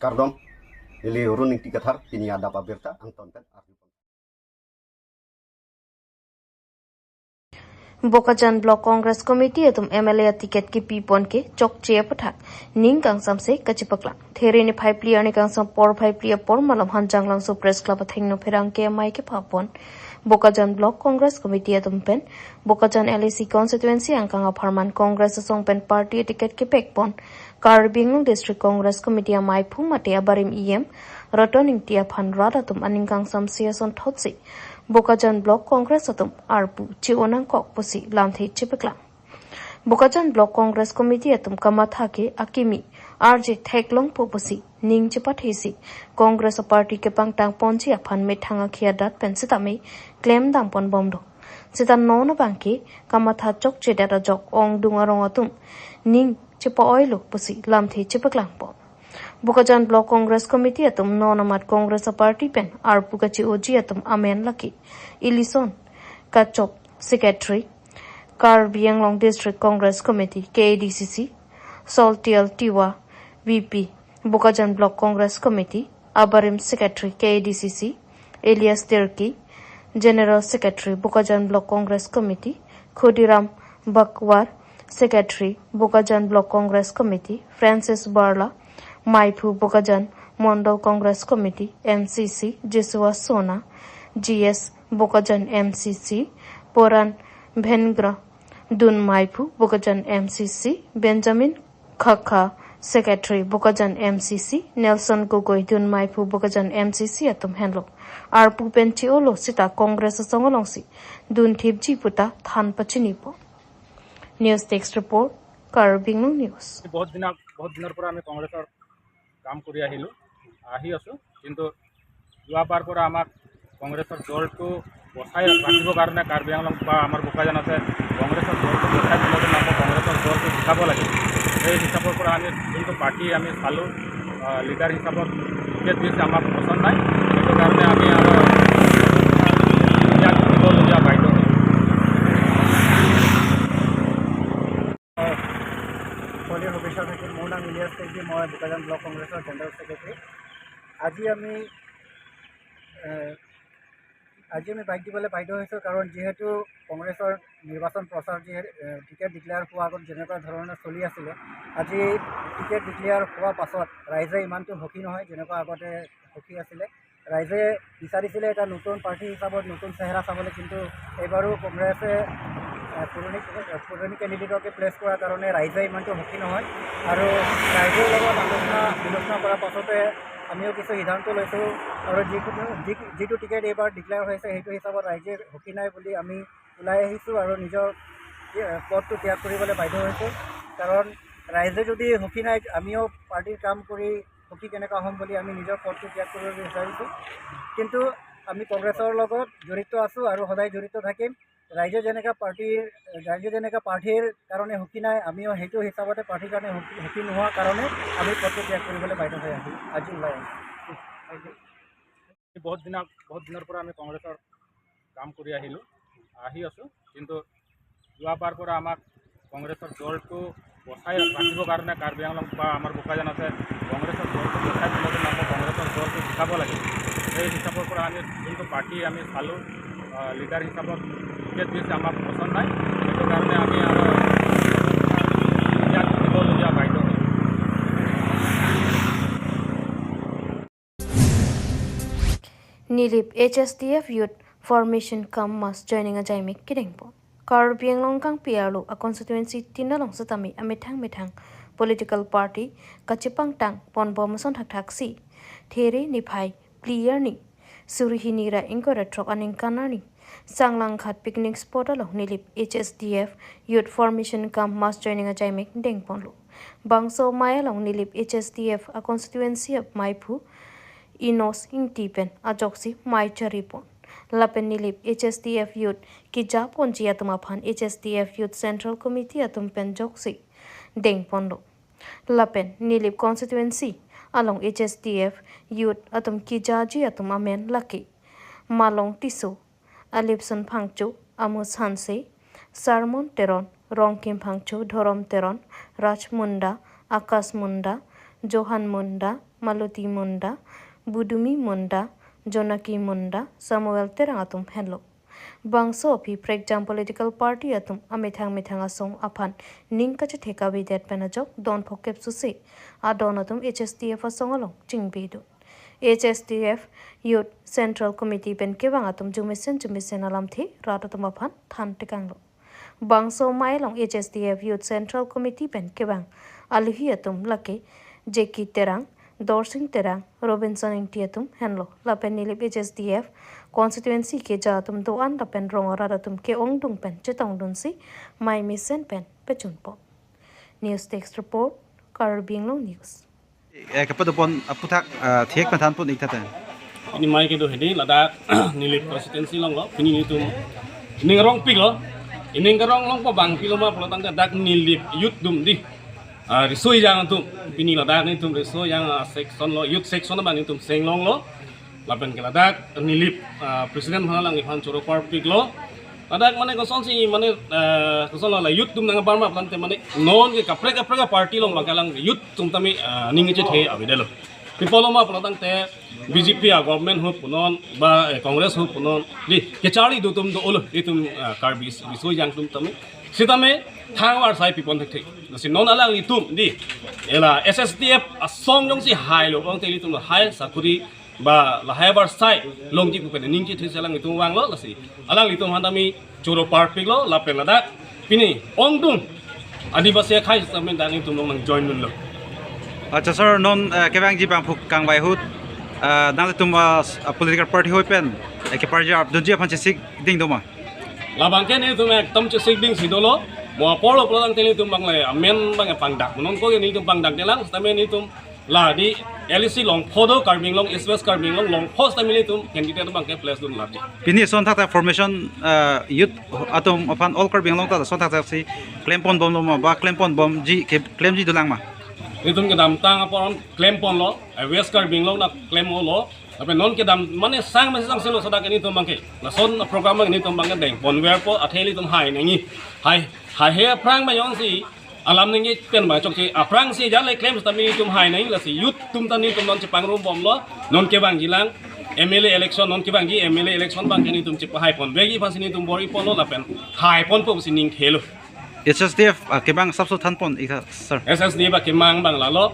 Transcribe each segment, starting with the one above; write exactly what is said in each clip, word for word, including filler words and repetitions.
Kardom, neli Arun Ingti Kathar, pini adap abirta angton pen arju. Bokajan Block Congress Committee atum M L A ticket kipipon ke chokche aputhak ning kangsamse kachepaklang. There niphai phli arni kangsam porphai phli apor malom Hanjanglangso Press Club athengno pherangke amei kepapon Bokajan Block Congress Committee atum pen Bokajan L A C constituency angkang apharman Congress asong pen party ticket kepekpon Karbi Anglong District Congress Committee amaiphu mate abarim E M Raton Ingti aphan rat atum aning kangsamse asonthotsi Bokajan Block Congress atum arpu che-o nangkok pusi lamthe chepaklang. Bokajan Block Congress Committee atum kamatha ke akimi arje theklongpo pusi ning chepathesi Congress aparty kepangtangponji aphan methang akhei adat pen sitame klemdamponbomlo. Sita non abangke kamatha chokchedet ajok ongdung arong atum ning chepa-oilo pusi lamthe chepaklangpo. Bokajan Block Congress Committee atum non amat Congress aparty pen arpu kache-oji atum amen lake Ilison Kachop, Secretary, Karbi Anglong District Congress Committee, K A D C C, Soltial Tiwa, V P, Bokajan Block Congress Committee, abarim Secretary, K A D C C, Elias Terki, General Secretary, Bokajan Block Congress Committee, Khudiram Bakwar, Secretary, Bokajan Block Congress Committee, Francis Barla, maiphu Bokajan Mondol Congress Committee, M C C, Jesua Sona, G S, Bokajan M C C, Poran Bhengra, dun maiphu Bokajan M C C, Benjamin Khakha, Secretary Bokajan M C C, Nelson Gogoi, dun maiphu Bokajan M C C atum henlo arpu pen che-olo sita Congress asong alongsi dun thipji puta than pachinipo. News Desk Report, Karbi Anglong News. বহুত দিন আগ-, বহুত দিনৰ পৰা আমি কংগ্ৰেছৰ কাম কৰি আহিলোঁ, আহি আছোঁ। কিন্তু যোৱাবাৰ পৰা আমাক কংগ্ৰেছৰ দলটো বচাই ৰাখিবৰ কাৰণে কাৰ্বি আংলং বা আমাৰ বোকাজানতে কংগ্ৰেছৰ দলটো বচাই থ'বলৈ নাপাওঁ, কংগ্ৰেছৰ দলটো জিকাব লাগে। সেই হিচাপৰ পৰা আমি যোনটো পাৰ্টি আমি চালোঁ, আহ, লিডাৰ হিচাপত টিকেট দিছে, আমাক পচন্দ নাই। সেইটো কাৰণে আমি আৰু, আহ, ইয়াক দিবলগীয়া বাধ্য হ'ল। সকলোৰে শুভেচ্ছা থাকিল। মোৰ নাম ইলিয়াছ কেজি, মই বোকাজান ব্লক কংগ্ৰেছৰ জেনেৰেল ছেক্ৰেটাৰী। আজি আমি, এ, আজি আমি বাইক দিবলৈ বাধ্য হৈছোঁ, কাৰণ যিহেতু কংগ্ৰেছৰ নিৰ্বাচন প্ৰচাৰ যিহেতু, এ, টিকেট ডিক্লেয়াৰ হোৱাৰ আগত যেনেকুৱা ধৰণে চলি আছিলে, আজি টিকেট ডিক্লেয়াৰ হোৱাৰ পাছত ৰাইজে ইমানটো সুখী নহয়, যেনেকুৱা আগতে সুখী আছিলে। ৰাইজে বিচাৰিছিলে এটা নতুন প্ৰাৰ্থী হিচাপত নতুন চেহেৰা চাবলৈ, কিন্তু এইবাৰো কংগ্ৰেছে, এ, পুৰণি, পুৰণি কেণ্ডিডেটকে প্লেচ কৰাৰ কাৰণে ৰাইজে ইমানটো সুখী নহয়। আৰু ৰাইজৰ লগত আলোচনা বিলোচনা কৰাৰ পাছতে আমিও কিছু সিদ্ধান্ত লৈছোঁ। আৰু যিকোনো, যি, যিটো টিকেট এইবাৰ ডিক্লেয়াৰ হৈছে, সেইটো হিচাপত ৰাইজে সুখী নাই বুলি আমি ওলাই আহিছোঁ আৰু নিজৰ, এ, পদটো ত্যাগ কৰিবলৈ বাধ্য হৈছোঁ। কাৰণ ৰাইজে যদি সুখী নাই, আমিও পাৰ্টিৰ কাম কৰি সুখী কেনেকুৱা হ'ম বুলি আমি নিজৰ পদটো ত্যাগ কৰিব বিচাৰিছোঁ। কিন্তু আমি কংগ্ৰেছৰ লগত জড়িত আছোঁ আৰু সদায় জড়িত থাকিম। ৰাইজে যেনেকা পাৰ্টিৰ, ৰাইজে যেনেকা প্ৰাৰ্থীৰ কাৰণে সুখী নাই, আমিও সেইটো হিচাপতে প্ৰাৰ্থীৰ কাৰণে সুখী, সুখী নোহোৱাৰ কাৰণে আমি পদটো ত্যাগ কৰিবলৈ বাধ্য হৈ আহিছোঁ, আজি ওলাই আহিছোঁ। বহুত দিনা, বহুত দিনৰ পৰা আমি কংগ্ৰেছৰ কাম কৰি আহিলোঁ, আহি আছোঁ। কিন্তু যোৱাবাৰ পৰা আমাক কংগ্ৰেছৰ দলটো বচাই ৰাখিবৰ কাৰণে কাৰ্বি আংলং বা আমাৰ বোকাজানতে কংগ্ৰেছৰ দলটো বচাই থ'বলৈ নাপাওঁ, কংগ্ৰেছৰ দলটো জিকাব লাগে। সেই হিচাপৰ পৰা আমি যোনটো পাৰ্টি আমি চালোঁ, আহ, লিডাৰ হিচাপত টিকেট দিছে, আমাক পচন্দ নাই। সেইটো কাৰণে আমি আৰু ইয়াক দিবলগীয়া বাধ্য হ'ল। Nilip H S D F Youth Formation cum Mass Joining ajaimek kedengpon. Karbi Anglong kangpi arlo a constituency tin along setame amethang methang political party kachepangtangponbom ason thakthaksi, there niphai phli arni suri hini ra ingkoi ra throk aningkan arni Sanglanghat picnic spot along Nilip H S D F Youth Formation cum Mass Joining ajaimek dengponlo. Bangso amei along Nilip H S D F a constituency amaiphu Inos Ingti pen ajoksi mei charipon. Lapen Nilip H S D F Youth kejaponji atum aphan H S D F Youth Central Committee atum pen ajoksi dengponlo. Lapen Nilip constituency along H S D F Youth atum kejaji atum amen lake Malong Tisso, Alipson Phangcho, Amos Hanse, Sarmon Teron, Rongkim Phangcho, Dhorom Teron, Raj Munda, Akash Munda, Johan Munda, Maloti Munda, Budumi Munda, Jonaki Munda, Samuel Terang atum henlo. Bangso aphi prekjam political party atum amethang methang asong aphan ning kachethek avedet pen ajok don phokep susi adon atum H S D F asong along chingvaido. H S D F Youth Central Committee pen kevang atum jumesen jumesen alamthe rat atum aphan than tekanglo. Bangso amei along H S D F Youth Central Committee pen kevang aluhi atum lake J K Terang, Dorsing Terang, Robinson Ingti atum henlo. Lapen Nilip H S D F constituency keja atum do-an lapen rong arat atum ke-ongdung pen chetongdunsi amei mesen pen pechunpo. News Desk Report, Karbi Anglong News. Eh, kepadopon aputhak, eh, thek pen thanpon ik tha te. Pini amei kedo hedi ladak Nilip constituency along lo. Pini nelitum ning arongpiklo. Ining arong longpo bang pilo ma pulo tangte dak Nilip youth atum di. Ah, riso ejang atum. Pini ladak nelitum riso ejang, ah, section lo, youth section abang nelitum cheng longlo. Lapen ke ladak Nilip, ah, president aphan alangliphan choro parpiklo. Ladak mane kosonsi mane, ah, koson la youth atum nangbar ma pulo tangte mane non ke kaprek kaprek party along abang ke alang youth atum tame, ah, ning kechethe avedetlo. Pi apotlo ma pulo tangte B J P a government ahut punon ba, eh, Congress ahut punon di kecharli do atum dolo, itum, ah, Karbi riso ejang atum tame. Sitame thang varsai pipon thekthe. Lasi non alanglitum di ela H S D F asong jongsi hailo pulo tangte ilitum lahai sakuri ba lahai varsai longji pu pen ning kechethe si alanglitum vanglo lasi alanglitum aphan tame choro parpiklo lapen ladak pini ongdung Adivasi akhei sitame dak nelitum along nangjoindunlo. Acha sir, non, eh, kevangji bangphu kangvai ahut, eh, nanglitum, eh, s-, eh, political party ahoi pen, eh, keparjap dunji aphan chesik ding doma? Labang ke nelitum ekdom chesik dingsi dolo. Mo apor lo pulo tangte nelitum abang le amen abang pangdak. Non ko ke nelitum pangdakdelang, sitame nelitum la di L A C longpho do, Karbi Anglong, East West Karbi Anglong longpho sitame nelitum candidate abang ke place dun lagi. Pini ason thakthak formation, eh, youth atum aphan All Karbi Anglong ta ason thakthaksi klemponbomlo ma ba klemponbomji ke klemji dolang ma? Nelitum kedamtang apor klemponlo, eh, West Karbi Anglong ta klem-olo. Lapen non kedam mane sang mesi sang selo sada ke nelitum abang ke. Lason program abang nelitum abang ke dengponverpo, athe nelitum hai nangji. Hai, haihe aphrang ma jongsi alam nangji pen abang chokche aphrangsi jale klem sitame nelitum hai nangji lasi youth atum ta nelitum non chepangrumbomlo. Non kevangjilang M L A election, non kevangji M L A election abang ke nelitum chepahaiponvekji aphansi nelitum bor-iponlo lapen haiponpo pusi ning thelo. H S D F, ah, kevang asapso thanpon ik tha sir. H S D F akemang abang lalo.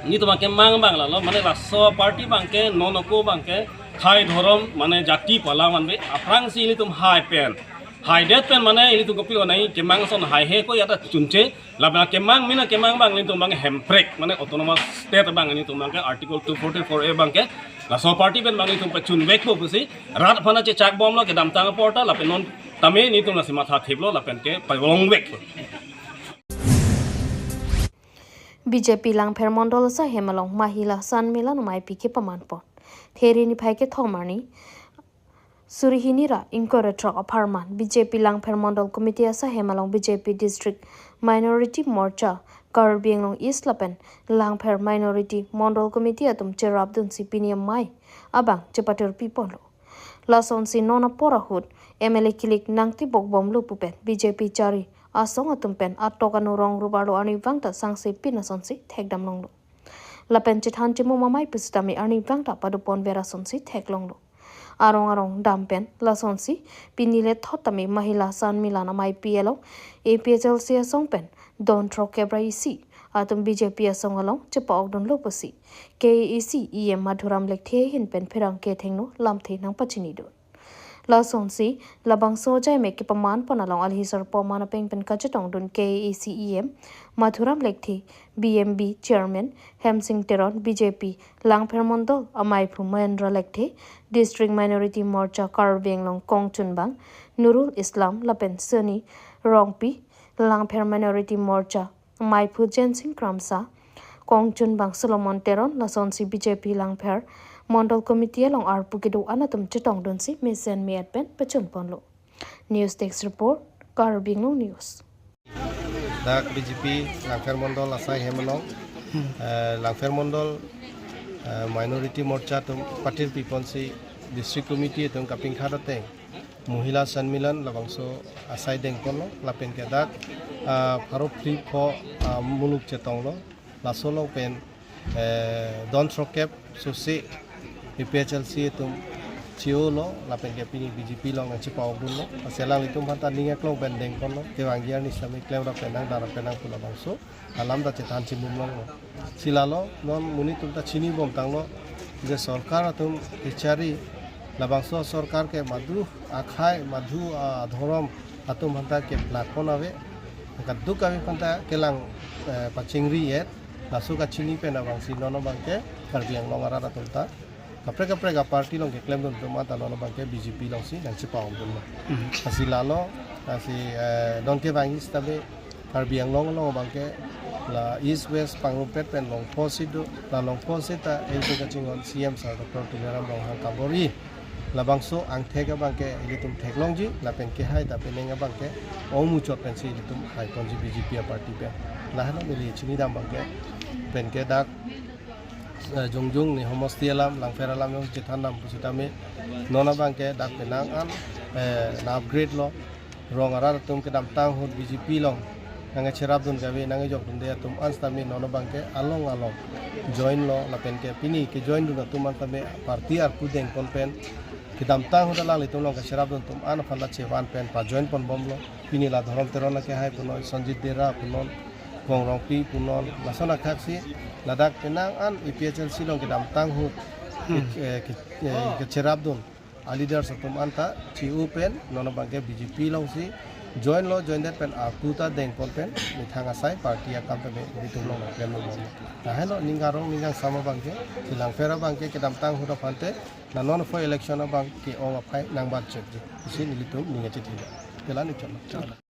Nelitum akemang abang lalo. Mane laso party abang ke non ako abang ke khei dhorom mane jati pu alam vanve. Aphrangsi nelitum hai pen, haidet pen mane nelitum kopilo nangji, kemang ason haihe ko ya ta chunche. Lapen akemang mina kemang abang nelitum abang Hemprek mane autonomous state abang nelitum abang ke Article two forty-four A abang ke laso party pen abang nelitum pachunvekpo pusi rat aphan chechakbomlo kedamtang apor ta lapen non tame nelitum lasi mathathiplo lapen ke palongveklo. B J P Langpher Mondol asai hem along Mahila Sanmilan amei pi kepamanpon. Phre niphai kethom arni suri hini ra ingkoi ra throk apharman B J P Langpher Mondol Committee asai hem along B J P District Minority Morcha Karbi Anglong East lapen Langpher Minority Mondol Committee atum cherapdunsi pini amei abang chepatur piponlo. Lasonsi non apor ahut M L A kilik nangtibokbomlo pu pen B J P chari asong atum pen atok anu rong rup arlo arnivang ta sangse pin asonsi thekdamlonglo. Lapen chethan chemum amei pusitame arnivang ta padoponver asonsi theklonglo. Arong arong dam pen lasonsi pini lethot tame Mahila Sanmilan amei pi along A P H L C asong pen don throkkep ra isi atum B J P asong along chepa-okdunlo pusi K A A C E M Madhuram Lekthe ahin pen pherangke thengno lamthe nangpachinidun. Lasonsi labangso ajaimek kepamanpon along alhi sarpo aman apeng pen kachetongdun K A A C E M Madhuram Lekthe, B M B Chairman Hemsing Teron, B J P Langpher Mondol amaiphu Mahendra Lekthe, District Minority Morcha Karbi Anglong kongchunbang Nurul Islam lapen Seni Rongpi, Langpher Minority Morcha amaiphu Jensing Kramsa, kongchunbang Solomon Teron, lasonsi B J P Langpher Mondol Committee along arpu kedo-an atum chetongdunsi mesen me-et pen pachunponlo. News Desk Report, Karbi Anglong News. Dak B J P Langpher Mondol asai hem along, eh, Langpher Mondol, eh, Minority Morcha atum patir piponsi District Committee atum kapingkhat ateng Mahila Sanmilan labangso asai dengponlo lapen ke dak, ah, pharo phli pho, ah, muluk chetonglo laso along pen Eh, don throkep sose A P H L C atum chio lo, lapen ke pini B J P along nangchepa-ok dunlo. Lasi alanglitum aphanta ning aklong pen dengponlo, kevangji arni sitame klemrap penang, darap penang pu labangso alam ta chethan chimum longlo. Lasi lalo non monit atum ta chinibom tanglo, je sorkar atum kechari, labangso sorkar ke madhu akhei, madhu adhorom atum aphanta keplakpon ave, kadokave aphanta kelang, eh, pachingri-et, laso kachini pen abangsi non abangke Karbi Anglong arat atum ta kaprek kaprek aparty along keklemdun atum anta non abangke B J P alongsi nangchepa-ok dunlo. Hmm. Lasi lalo, lasi, eh, non kevangji sitame Karbi Anglong along abangke la East West pangrumpet pen Longpo seat do, la Longpo seat ta etum kachinghon C M sir Doctor Tuliram Ronghang kabor-i. Labangso angthek abangke ilitum theklongji, lapen kehai ta penang abangke ongmuchot pensi ilitum haiponji B J P aparty pen. Lahelo neli chinidam abangke, penke dak, eh, jongjong ne homosti alam, Langpher alam jong chethandam pusitame, non abangke dak penang an, eh, na-upgrade lo, rong arat atum kedamtang ahut B J P along nangcherapdun kave, nangkejokdunde atum an sitame non abangke along along join lo, lapen ke pini kejoindun atum an sitame party arpu dengpon pen, kedamtang ahut alanglitum along kacherapdun atum an aphan la chevan pen pajoinponbomlo. Pini la Dhorom Teron akehai punon, Sanjit Dera punon, Kong Rongpi punon, lason athaksi ladak penang an A P H L C along kedamtang ahut, Hmm. ke, eh, ke, eh, kecherapdun aleaders atum anta chi-o pen non abangke B J P alongsi join lo, joindet pen arpu ta dengpon pen methang asai party akam ta ilitum along nangklemdunlo. Lahelo ning arong ning angsam abangke, si Langpher abangke kedamtang ahut aphante, la non phai election abangke ong aphai nangbatchotji pusi nelitum ning kachethan. Te la ni chotlo.